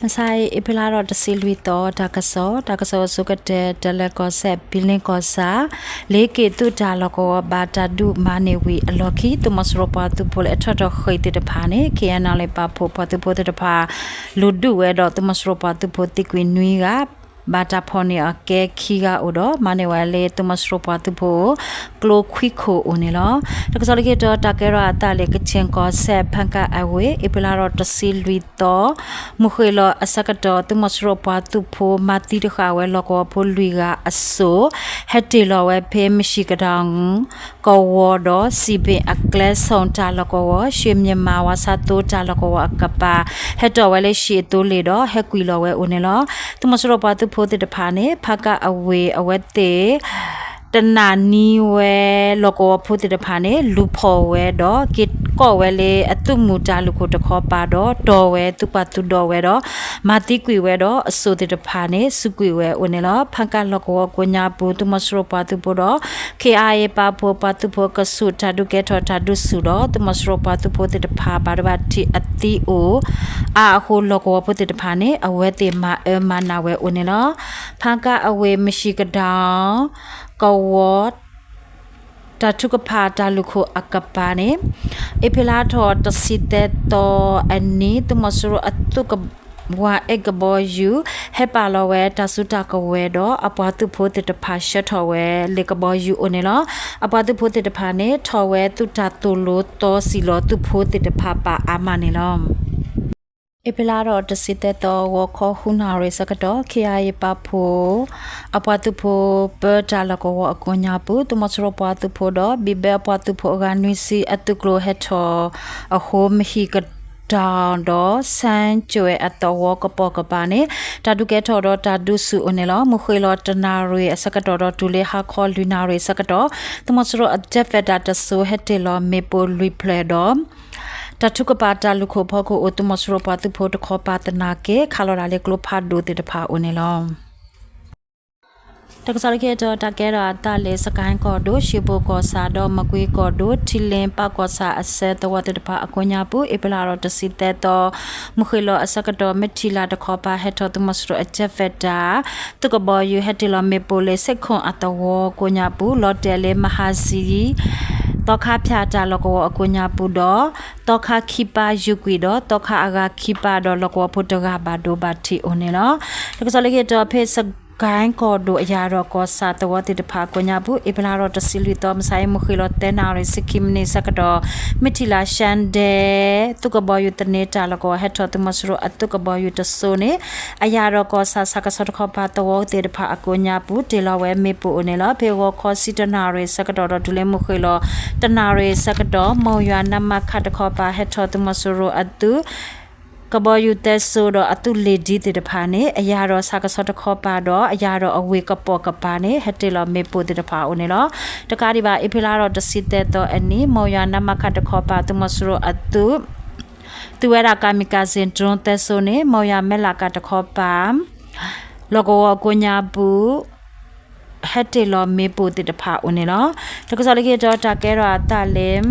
မဆါအံၤ အ့ဖြ့လါထီၣ်တဆံလွံၢ်သီ တၢ်ကစီၣ်, တၢ်ကစီၣ်အဆိကတၢၢ် တလၢၤကီၢ်စဲၣ် ဘံလ့ကီၢ်ဆၣ် လ့က့ၤသုးတၢ်လီၢ်ကဝီၤ ဘၣ်တၢ်ဒုးမၤန့ၢ်ဝံၤအလီၢ်ခံ သုးမီၤစိရိၤပှၤသုးဖိလၢအထီၣ်ထီၣ်ဃ့ၢ်သ့ၣ်တဖၣ်န့ၣ် ခ့ၣ်အဲၣ်ယူၣ်လ့ပာ်ဖှိၣ်ပှၤသုးဖိသ့ၣ်တဖၣ် လူၤဒုးဝဲဒီး သုးမီၤစိရိၤပှၤသုးဖိသံကွံာ်နွံဂၤ ဘၣ်တၢ်ဖီၣ်န့ၢ်အီၤကဲခံဂၤအိၣ်ဒီး မၤန့ၢ်ဝဲလၢသုးမီၤစိရိၤပှၤသုးဖိ ကျိခွံခိၣ်အိၣ်န့ၣ်လီၤ. တၢ်ကစီၣ်လၢခံတီၤ တၢ်ကဲထီၣ်အသးလၢ ကခၠ့ၣ်ကီၢ်စဲၣ် ဖၣ်ကၣ်အဝ့ၢ် အ့ဖြ့လါထီၣ်တဆံလွံၢ်သီ မုၢ်ဃ့ၢ်လီၤအဆၢကတီၢ် သုးမီၤစိရိၤပှၤသုးဖိ မၤသံတဃာ်ဝဲလီၢ်ကဝီၤဖိလွံၢ်ဂၤအစိၣ် ဟဲတ့ၢ်လီၤဝဲဖဲမၠံးကဒီ ကဝီၤဒီး စံၣ်ဘ့ၣ်အကျဲ ဆိၣ်တၢ်လီၢ်ကဝီၤ ရွှေမြန်မာ ဝါဆါသိတၢ်လီၢ်ကဝီၤအကပၤ ဟဲတီၢ်ဝဲလၢ ရွှေအသိလ့ၣ်ဒီး ဟဲကွံာ်လီၤဝဲအိၣ်န့ၣ်လီၤ. သုးမီၤစိရိၤပှၤသုးဖိသ့ၣ်တဖၣ်န့ၣ် ဖၣ်ကၣ်အဝ့ၢ် အဝဲသ့ၣ် တနာ်န့ၢ်ဝဲ လီၢ်ကဝီၤဖိသ့ၣ်တဖၣ်န့ၣ် လူၤဖီၣ်ဝဲဒီး က့ၤကိးဝဲလၢအသုးမုၢ်တၢ်လုၢ်ခိၣ်တခီပၤဒီး တီၢ်ဝဲသုးပှၤသုးဒီးဝဲဒီး မၤသံကွံာ်ဝဲဒီး အစိၣ်သ့ၣ်တဖၣ်န့ၣ် စူးကွံာ်ဝဲအိၣ်န့ၣ်လီၤ. ဖၣ်ကၣ်လီၢ်ကဝီၤကိးညါပူၤ သုးမီၤစိရိၤပှၤသုးဖိဒီး ခ့ၣ်အဲၣ်ယူၣ်လ့ပာ်ဖှိၣ်ပှၤသုးဖိ ကဆူးတၢ်ဒုးကဲထီၣ်တၢ်ဒုးဆူၣ်ဒီး သုးမီၤစိရိၤပှၤသုးဖိသ့ၣ်တဖၣ် ဘၣ်ဒိဘၣ်ထံးအသံအိၣ် အါအဃိ လီၢ်ကဝီၤဖိသ့ၣ်တဖၣ်န့ၣ် အဝဲသ့ၣ်မၤအၢမၤနးဝဲအိၣ်န့ၣ်လီၤ. ဖၣ်ကၣ်အဝ့ၢ် မၠံးကဒီ ကဝီၤ တၢ်ထုကဖၣ်တၢ်လုၢ်ခိၣ်အကပၤန့ၣ် အ့ဖြ့လါထီၣ်တဆံသၢသီအနံၤ သုးမီၤစိရိၤအသုးက ဝါအဲၣ်ကဘီယူၤ ဟဲပာ်လီၤဝဲတၢ်စုတၢ်ကဝဲၤဒီး အပှၤသုးဖိသ့ၣ်တဖၣ်ဆှၢထီၣ်ဝဲလၢကဘီယူၤအိၣ်န့ၣ်လီၤ. အပှၤသုးဖိသ့ၣ်တဖၣ်န့ၣ် ထီၣ်ဝဲသုးတၢ်သိၣ်လိသီစံၣ်လီၤ သုးဖိသ့ၣ်တဖၣ်ပာ်အါမးန့ၣ်လီၤ. အ့ဖြ့လါထီၣ်တဆံသၢသီ ဂီၤခီဃုနၣ်ရံၣ်ဆၢကတီၢ် ခ့ၣ်အဲၣ်ယူၣ်လ့ပာ်ဖှိၣ် အပှၤသုးဖိ ပၢတၢ်လီၢ်ကဝီၤအကိးညါပူၤ သုးမီၤစိရိၤပှၤသုးဖိဒီး ဘံၣ်ဘဲအပှၤသုးဖိအဂၤနွံဆံအသုးကျိၤဟဲထီၣ်အဃိ မၠံးကဒီဒီး ဆၣ်ကၠွဲၣ်အသဝီကပိာ်ကပၤန့ၣ် တၢ်ဒုးကဲထီၣ်ဒီးတၢ်ဒုးဆူၣ်အိၣ်န့ၣ်လီၤ. မုၢ်ဃ့ၢ်လီၤတနၣ်ရံၣ်အဆၢကတီၢ်ဒီးတုၤလၢဟါခီလွံၢ်နၣ်ရံၣ်ဆၢကတီၢ် သုးမီၤစိရိၤအ jet fighter တစိၤဟဲတ့ၢ်လီၤမ့ၣ်ပိၢ်လွံၢ်ဖျၢၣ်ဒီး တၢ်ထုကဖၣ်တၢ်လုၢ်ခိၣ်ဖီခိၣ်အိၣ် သုးမီၤစိရိၤပှၤသုးဖိတခီပၤသနာ်က့ ခးလီၤတၢ်လၢကျိဖးဒိၣ်သ့ၣ်တဖၣ်အိၣ်န့ၣ်လီၤ. တၢ်ကစီၣ်လၢခံတီၤ တၢ်ကဲထီၣ်အသးလၢ စကဲၣ်ကီၢ်ဒိၣ် ရှ့ဘိၣ်ကီၢ်ဆၣ်ဒီး မကွ့ကီၢ်ဒိၣ် ထံလ့ပၣ်ကီၢ်ဆၣ်အဆၢသဝီသ့ၣ်တဖၣ်အကိးညါပူၤ အ့ဖြ့လါထီၣ်တဆံသၢသီ မုၢ်ဃ့ၢ်လီၤအဆၢကတီၢ် မ့ၢ်ထံၣ်လၢ်တခီပၤဟဲထီၣ် သုးမီၤစိရိၤအ jet fighter သုးကဘီယူၤဟဲတ့ၢ်လီၤမ့ၣ်ပိၢ်လၢ စ့ၣ်ခိၣ်အသဝီကိးညါပူၤ လီၤတဲာ်လၢ မဟါစံ သီခါဖၠၣ်တၢ်လီၢ်ကဝီၤအကိးညါပူၤဒီး သီခါခံပၢ်ယူၤကွံာ်ဒီး သီခါအဂၤခံပၢ်ဒီး လီၢ်ကဝီၤဖိတဂၤဘၣ်ဒိဘၣ်ထံးအိၣ်န့ၣ်လီၤ. တၢ်ကစီၣ်လၢခံတီၤ ဖဲစကဲၣ်ကီၢ်ဒိၣ်အယၤဒီးကီၢ်ဆၣ်သဝီသ့ၣ်တဖၣ်အကိးညါပူၤ အ့ဖြ့လါထီၣ်တဆံလွံၢ်သီ မုၢ်ဆါအံၤ မုၢ်ဃ့ၢ်လီၤသၢနၣ်ရံၣ်ဆံခံမံးနံးဆၢကတီၢ် မ့ၢ်ထံၣ်လၢ် ရှၣ်ဒဲ သုးကဘီယူၤသန့တၢ်လီၢ်ကဝီၤ ဟဲထီၣ်သုးမီၤစိရိၤအသုးကဘီယူၤတစိၤန့ၣ် အယၤဒီးကီၢ်ဆၣ်ဆၣ်ကဆီတခီပၤသဝီသ့ၣ်တဖၣ်အကိးညါပူၤ တ့ၢ်လီၤဝဲမ့ၣ်ပိၢ်အိၣ်န့ၣ်လီၤ. ဖဲဂီၤခီဆံတၢနၣ်ရံၣ်ဆၢကတီၢ်ဒီးတုၤလၢမုၢ်ဃ့ၢ်လီၤတနၣ်ရံၣ်ဆၢကတီၢ် မိၢ်ယွၤနါမါခးတခီပၤ ဟဲထီၣ်သုးမီၤစိရိၤအသုး ကဘီယူၤသဲစိဒီးအသုးလ့ၣ်ဒံသ့ၣ်တဖၣ်န့ၣ် အယၤဒီးဆၣ်ကဆီတခီပၤဒီး အယၤဒီးအဝ့ၢ်ကပိာ်ကပၤန့ၣ် ဟဲတ့ၢ်လီၤမ့ၣ်ပိၢ်သ့ၣ်တဖၣ်အိၣ်န့ၣ်လီၤ. တကးဒံးဘၣ် အ့ဖြ့လါထီၣ်တဆံသၢသီအနံၤ မိၢ်ယွၤနါမါခးတခီပၤ သုးမီၤစိရိၤအသုး သုးဝဲဒၣ် kamikaze drone သဲစိန့ၣ် မိၢ်ယွၤမဲၢ်လးကးတခီပၤ လီၢ်ကဝီၤအကိးညါပူၤ ဟဲတ့ၢ်လီၤမ့ၣ်ပိၢ်သ့ၣ်တဖၣ်အိၣ်န့ၣ်လီၤ. တၢ်ကစီၣ်လၢခံတီၤ တၢ်ကဲထီၣ်အသးလၢ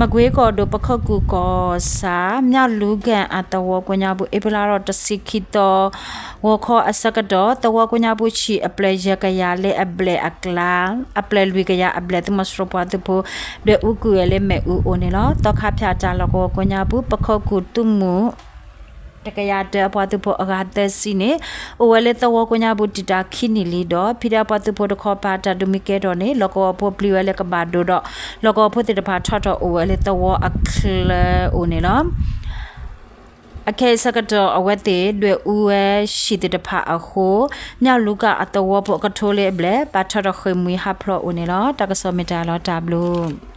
မကွ့ကီၢ်ဒိၣ် ပခိၣ်ကူၢ်ကီၢ်ဆၣ် မၠၣ်လူကၣ်အသဝီကိးညါပူၤ အ့ဖြ့လါထီၣ်တဆံခံသီ ဂီၤခီအဆၢကတီၢ် သဝီကိးညါပူၤ ဆံၣ်အပျဲၢ်ယဲၢ်ကယၤလၢအဘျဲၣ်အကျါ အပျဲၢ်လွံၢ်ကယၤအဘျဲၣ် သုးမီၤစိရိၤပှၤသုးဖိ ဒွဲၣ်အူကွံာ်ဝဲလၢမ့ၣ်အူအိၣ်န့ၣ်လီၤ. သီခါဖၠၣ်တၢ်လီၢ်ကဝီၤကိးညါပူၤ ပခိၣ်ကူၢ်သုးမုၢ် တကယၤတၢအပှၤသုးဖိအဂၤသၢဆံန့ၣ် အိၣ်ဝဲလၢသဝီကိးညါပူၤတံာ်တာ်ခံနံၣ်လံဒီး ဖံဒဲးအပှၤသုးဖိတခီပၤ တၢ်ဒုးမ့ၢ်ကဲထီၣ်န့ၣ် လီၢ်ကဝီၤဖိပျံၤဝဲလၢကဘၣ်ဒိဒီး လီၢ်ကဝီၤဖိသ့ၣ်တဖၣ်ထီၣ်ထီၣ်အိၣ်ဝဲလၢသဝီအချၢအိၣ်န့ၣ်လီၤ. အခဲအံၤဆၢကတီၢ်အဝဲသ့ၣ်ဒွဲၣ်အူဝဲဆံၣ်သ့ၣ်တဖၣ်အဃိ မၠၣ်လူကၣ်အသဝီဖိအကထိလၢအဘျဲၣ် ဘၣ်ထီၣ်ထီၣ်ဃ့ၢ်မှံဟးဖျိးအိၣ်န့ၣ်လီၤ. တၢ်ကစီၣ်မ့ၢ်တၢ်လီၤတၢ်ဘျုး